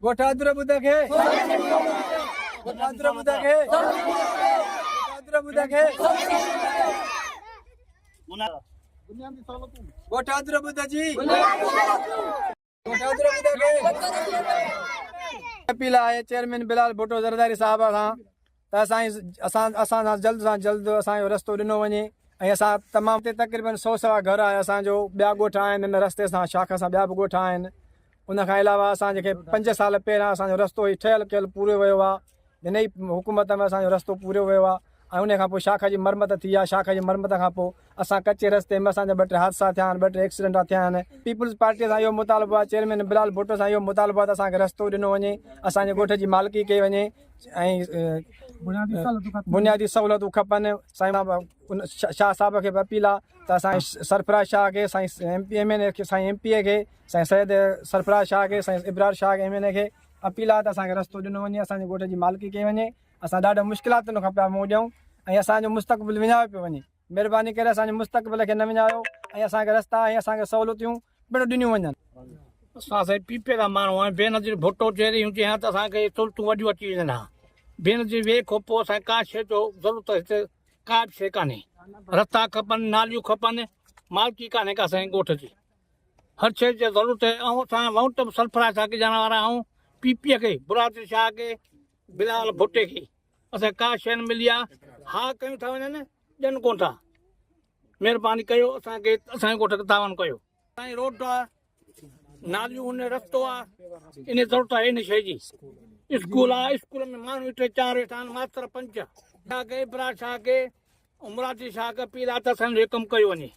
ڳوٺ ادر ٻڌ کي ڳوٺ ادر ٻڌ کي ادر ٻڌ کي ڳوٺ ادر ٻڌ جي اپيل آهي چيئرمين بلال ڀٽو زرداري صاحب کان ته اسان اسان اسان سان جلد سان جلد اسان جو رستو ڏنو وڃي ۽ اسان تمام تي تقريبن سو سوا گهر آهي اسان جو ٻيا ڳوٺ آهن هن رستي سان شاخ سان ٻيا به ڳوٺ آهن ان کان علاوه اسان کي پنج سال پهريان اسان جو رستو هي ٺهيل ڪيل پورو ويو آهي هن ئي حڪومت ۾ اسان جو رستو پوريو ويو آهي ۽ ان کان پوء شاخ جي مرمت ٿي آهي شاخ جي مرمت کان پوء اسان ڪچي رستي ۾ اسان جا ٻه ٽي حادثا ٿيا آهن ٻه ٽي ايڪسيڊنٽ ٿيا آهن پيپلز پارٽي سان اهو مطالبو آهي چيئرمين بلال ڀٽو سان اهو مطالبو آهي ته اسان کي رستو ڏنو وڃي اسان جي ڳوٺ جي مالڪي ڪئي وڃي ۽ بنيادي سهولتون کپن سائين شاهه صاحب کي به اپيل آهي ته اسان سرفراز شاهه کي سائين ايم پي ايم اين اي کي سائين ايم پي اي کي سائين سيد سرفراز شاهه کي سائين ابرار شاهه کي ايم اين اي کي اپيل آهي ته اسان کي رستو ڏنو وڃي، اسان جي ڳوٺ جي مالڪي ڪئي وڃي، اسان ڏاڍو مشڪلاتن کان پيا منهن ڏيون ۽ اسان جو مستقبل وڃايو پيو وڃي، مهرباني ڪري اسان جي مستقبل کي نه وڃايو ۽ اسان کي رستا ۽ اسان کي سهولتيون پڻ ڏنيون وڃن. اسان سائين پي پي جا ماڻهو آهيون بينظير ڀٽو جهڙي هجي ها ته اسان کي سهولتون وڏيون اچي وڃن ها بينظير ويهه کان پوء اسان کي ڪا شيء جو ضرورت هتي ڪا به شيء ڪانهي رستا کپن ناليون کپن مالڪي ڪانهي ڪا اسان جي ڳوٺ جي. هر شيء جي ضرورت آهي ۽ اسان وونٽ به سرفراز شاهه کي ڏيڻ وارا آهيون پي پي کي برادري شاهه کي بلال ڀٽي کي اسان ڪا شيء نه ملي آهي ها ڪيون ٿا وڃن ڏين ڪون ٿا مهرباني ڪيو اسان کي اسان جي ڳوٺ کي تعاون ڪيو. سائين روڊ آ ناليون ان رستو آ ان ضرورت آهي ان شيء جي اسڪول آ اسڪول ۾ ماڻهو ٽي چار ويٺا آهن ماستر پنج شاهه کي ابرار شاهه کي مرادي شاهه کي اپيل آهي ته اسان جو هي ڪم ڪيو وڃي.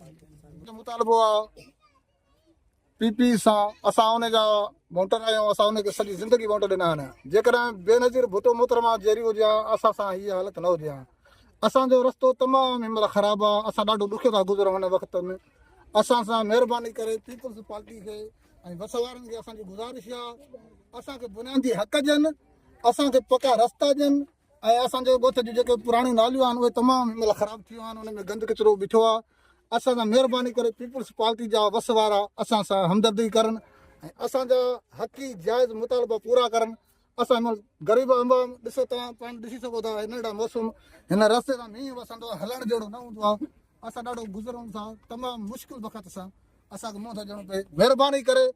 جو مطالبو آ پي پي سان اسان ان جا ووٽر آهيون اسان ان کي سڄي زندگي ووٽ ڏنا آهن جيڪڏهن بينظير ڀٽو محترمه جيئري هجي ها اسان سان هي حالت نه هجي ها اسان جو رستو تمام هن مهل خراب آ اسان ڏاڍو ڏکيو ٿا گذرون هن وقت ۾ اسان سان مهرباني ڪري پيپلز پارٽي کي ۽ وس وارن کي اسان جي گذارش آ اسان کي بنيادي حق ڏين اسان کي پڪا رستا ڏين ۽ اسان جي ڳوٺ جون جيڪي پراڻيون ناليون آهن اهي تمام هن مهل خراب ٿي ويون آهن ان ۾ گند ڪچرو بيٺو آهي اسان سان مهرباني ڪري پيپلز پارٽي جا وس وارا اسان سان همدردي ڪرن ۽ اسان جا حقي جائز مطالبا پورا ڪرن اسان هن مهل غريب عوام ڏسو توهان پاڻ ڏسي سگهو ٿا ننڍڙا موسم هن رستي تان مينهن وسندو آهي هلڻ جهڙو نه هوندو آهي اسان ڏاڍو گذرون ٿا تمام مشڪل وقت سان اسان کي منهن ٿو ڏيڻو پئي مهرباني ڪري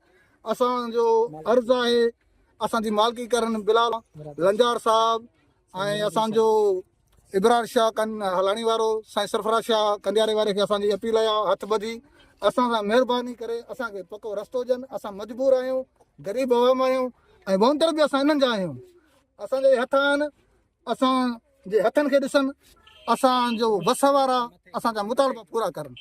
اسان جو عرض آهي اسان جي مالڪي ڪرن بلال لنجار صاحب ۽ اسان جو ابرار شاهه ڪن هلاڻي وارو سائين سرفراز شاهه ڪنڊياري واري کي اسان جي اپيل آهي هٿ ٻڌي اسان سان مهرباني ڪري اسان کي پڪو رستو ڏين اسان مجبور آهيون غريب عوام آهيون ۽ وونٽر به اسان انهن جا آهيون اسان جي هٿ آهن اسان جي هٿن کي ڏسن اسان جو وس وارا اسان جا مطالبا پورا ڪرن.